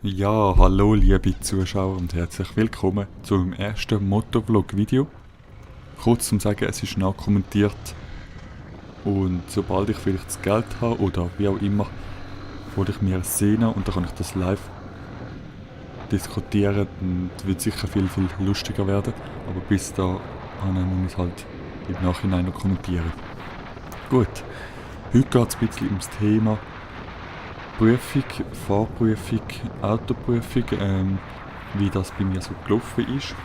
Ja, hallo liebe Zuschauer und herzlich willkommen zu meinem ersten Motovlog-Video. Kurz zum Sagen, es ist nachkommentiert und sobald ich vielleicht das Geld habe oder wie auch immer, hole ich mir eine Szene und dann kann ich das live diskutieren und wird sicher viel lustiger werden. Aber bis da muss ich es halt im Nachhinein noch kommentieren. Gut, heute geht es ein bisschen ums Thema Prüfung, Fahrprüfung, Autoprüfung, wie das bei mir so gelaufen ist.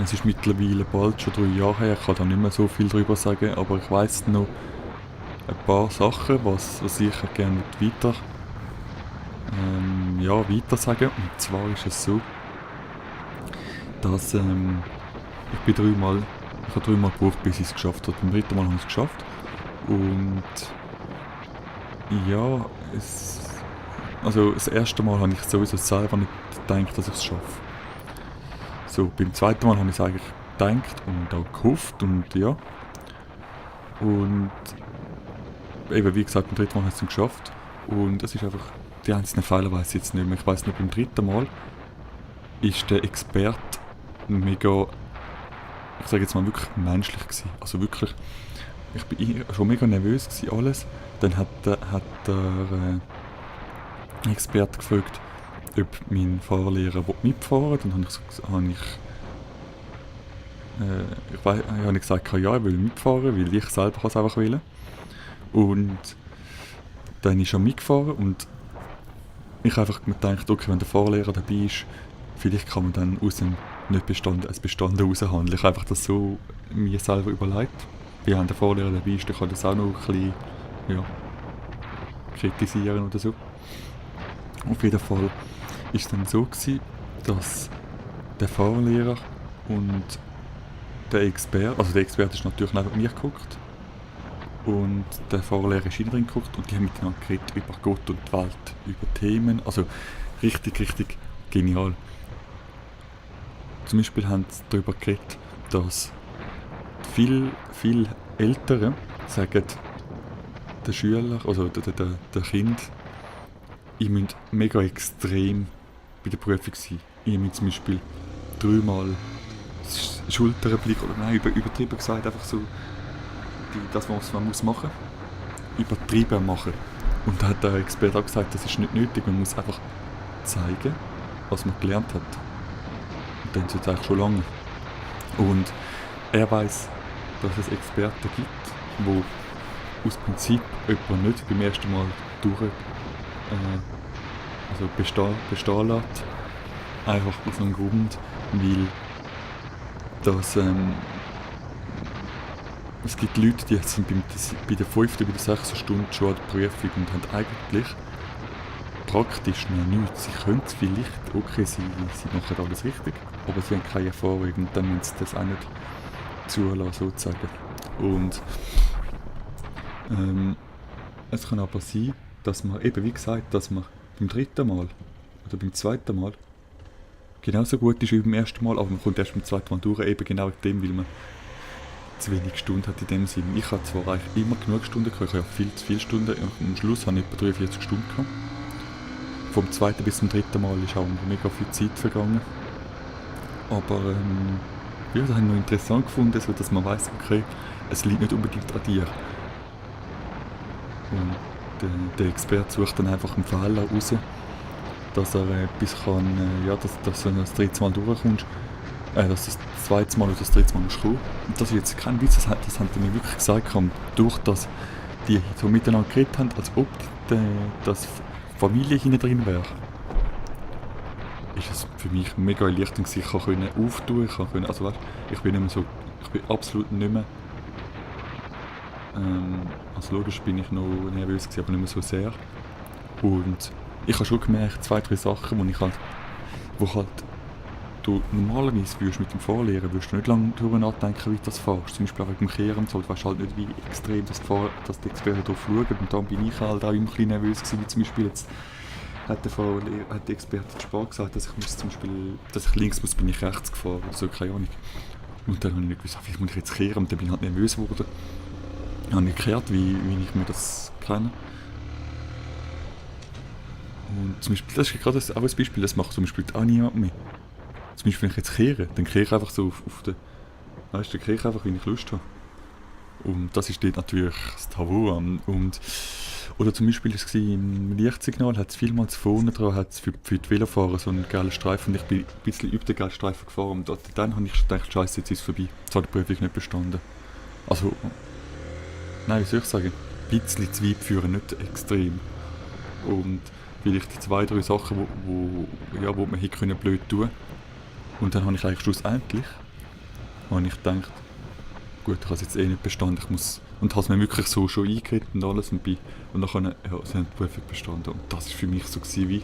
Es ist mittlerweile bald schon 3 Jahre her, ich kann da nicht mehr so viel darüber sagen, aber ich weiss noch ein paar Sachen, was ich gerne weiter sagen. Und zwar ist es so, dass ich habe 3 Mal gebraucht, bis ich es geschafft habe. Beim 3. Mal habe ich es geschafft. Und ja, das erste Mal habe ich sowieso selber nicht gedacht, dass ich es schaffe. So, beim 2. Mal habe ich es eigentlich gedacht und auch gehofft und ja. Und eben, wie gesagt, beim 3. Mal habe ich es dann geschafft. Und es ist einfach, die einzelnen Fehler weiss ich jetzt nicht mehr. Ich weiss nur, beim 3. Mal ist der Experte mega, ich sage jetzt mal, wirklich menschlich gewesen. Also wirklich, ich bin schon mega nervös gewesen, alles. Dann hat der Experte gefragt, ob mein Fahrlehrer mitfahren will. Dann habe ich gesagt, ja, ich will mitfahren, weil ich selber es einfach will. Und dann ist er mitgefahren und ich habe einfach gedacht, okay, wenn der Fahrlehrer dabei ist, vielleicht kann man dann aus dem nicht Bestanden raushandeln. Ich habe einfach das so mir selber überlegt. Wenn der Fahrlehrer dabei ist, dann kann das auch noch ein bisschen kritisieren oder so. Auf jeden Fall war es dann so gewesen, dass der Fahrlehrer und der Experte ist natürlich neben mir geguckt und der Fahrlehrer ist hinten drin geguckt und die haben miteinander geredet über Gott und die Welt, über Themen, also richtig genial. Zum Beispiel haben sie darüber geredet, dass viel Ältere sagen den Schülern, also den Kindern, ihr müsst mega extrem bei der Prüfung sein. Ihr müsst zum Beispiel 3-mal Schulterblick, oder nein, übertrieben gesagt, einfach so das, was man muss machen, übertrieben machen. Und da hat der Experte auch gesagt, das ist nicht nötig, man muss einfach zeigen, was man gelernt hat. Und dann sind es eigentlich schon lange. Und er weiss, dass es Experten gibt, die aus Prinzip jemanden nicht beim ersten Mal bestehen lässt. Einfach aus einem Grund, weil das, es gibt Leute, die sind bei der 5. oder 6. Stunde schon an der Prüfung und haben eigentlich praktisch noch nichts. Sie können es vielleicht, okay, sie machen alles richtig, aber sie haben keine Erfahrung und dann müssen sie das auch nicht zulassen, sozusagen. Und es kann aber sein, dass man, eben wie gesagt, dass man beim 3. Mal oder beim 2. Mal genauso gut ist wie beim 1. Mal, aber man kommt erst beim 2. Mal durch, eben genau wegen dem, weil man zu wenig Stunden hat in dem Sinn. Ich hatte zwar eigentlich immer genug Stunden gehabt, ich habe viel zu viele Stunden, am Schluss habe ich etwa 43 Stunden gehabt. Vom 2. bis zum 3. Mal ist auch mega viel Zeit vergangen. Aber das habe ich noch interessant gefunden, so dass man weiss, okay, es liegt nicht unbedingt an dir. Und der Experte sucht dann einfach einen Fehler raus, dass er etwas kann, dass du das 3. Mal durchkommst, dass du das 2. Mal oder das 3. Mal musst kommen. Und das ist jetzt kein Witz, das haben die mir wirklich gesagt, durch dass die so miteinander geredet haben, als ob das Familie hinten drin wäre. Ist es für mich mega erleichternd gewesen. Ich konnte auftun, ich bin absolut nicht mehr, also logisch bin ich noch nervös gewesen, aber nicht mehr so sehr. Und ich habe schon gemerkt, 2-3 Sachen, wo du normalerweise würdest mit dem Fahrlehrer würdest du nicht lange darüber nachdenken, wie du das fährst. Zum Beispiel auch wegen dem Kehren und so. Du weißt halt nicht, wie extrem dass die Experten darauf schauen. Und dann bin ich halt auch immer ein bisschen nervös gewesen, wie zum Beispiel jetzt hat der Experte zu spät gesagt, dass ich links muss, bin ich rechts gefahren oder so, keine Ahnung. Und dann habe ich nicht gewusst, wie muss ich jetzt kehren, und dann bin ich halt nervös geworden. habe ich gekehrt, wie ich mir das kenne. Und zum Beispiel, das ist gerade auch ein Beispiel, das macht zum Beispiel die Anja mit. Zum Beispiel, wenn ich jetzt kehre, dann kehre ich einfach so auf den... Weißt du, dann kehre ich einfach, wie ich Lust habe. Und das ist dort natürlich das Tabu. Oder zum Beispiel war es im Lichtsignal, hat es vielmals vorne dran, hat es für die Velofahrer so einen geilen Streifen. Und ich bin ein bisschen über den geilen Streifen gefahren. Und dann habe ich gedacht, scheiße, jetzt ist es vorbei. Jetzt habe ich die Prüfung nicht bestanden. Also, nein, wie soll ich sagen? Ein bisschen zu weit führen, nicht extrem. Und vielleicht 2, 3 Sachen, wo man hier können blöd tun. Und dann habe ich eigentlich schlussendlich gedacht, gut, ich habe es jetzt eh nicht bestanden, ich muss... Und habe es mir wirklich so schon eingeredet und alles und dann ja, sie haben die Prüfung bestanden. Und das war für mich so wie...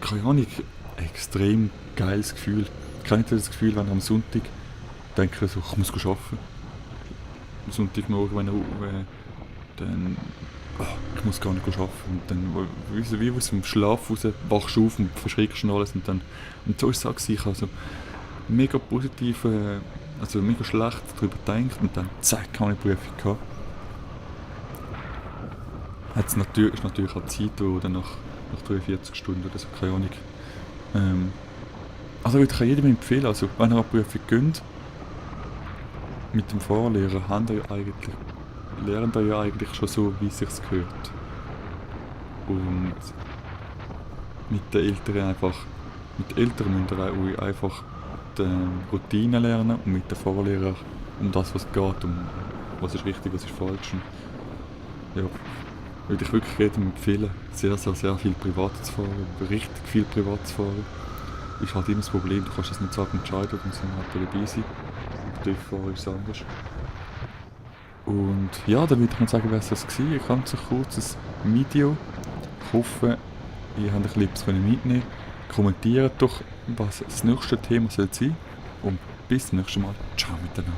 Keine Ahnung, extrem geiles Gefühl. Kennt ihr das Gefühl, wenn ihr am Sonntag denkt, so, ich muss arbeiten? Am Sonntagmorgen, wenn dann... Oh, ich muss gar nicht arbeiten. Und dann, wie aus dem Schlaf raus, wachst du auf und verschreckst und alles. Und so war es auch. Ich habe so mega positiv, also mega schlecht darüber gedacht und dann zack, habe ich die Prüfung gehabt. Ist natürlich auch Zeit, wo dann nach 43 Stunden oder so, keine Ahnung. Also würde ich jedem empfehlen, also wenn ihr eine Prüfung geht, mit dem Fahrlehrer lernt ihr ja eigentlich schon so, wie es sich gehört. Und mit den Eltern müsst ihr auch einfach die Routine lernen und mit den Fahrlehrern um das, was es geht, um was ist richtig, was ist falsch. Und ja, würde ich wirklich jedem empfehlen, sehr, sehr, sehr viel privat zu fahren, richtig viel privat zu fahren. Ist halt immer das Problem, du kannst das nicht selber entscheiden, du musst halt dabei sein. Und dort fahren ist es anders. Und ja, dann würde ich mal sagen, wäre es das gewesen. Ein ganz kurzes Video. Ich hoffe, ihr habt ein bisschen mitnehmen. Kommentiert doch, was das nächste Thema soll sein. Und bis zum nächsten Mal. Ciao miteinander.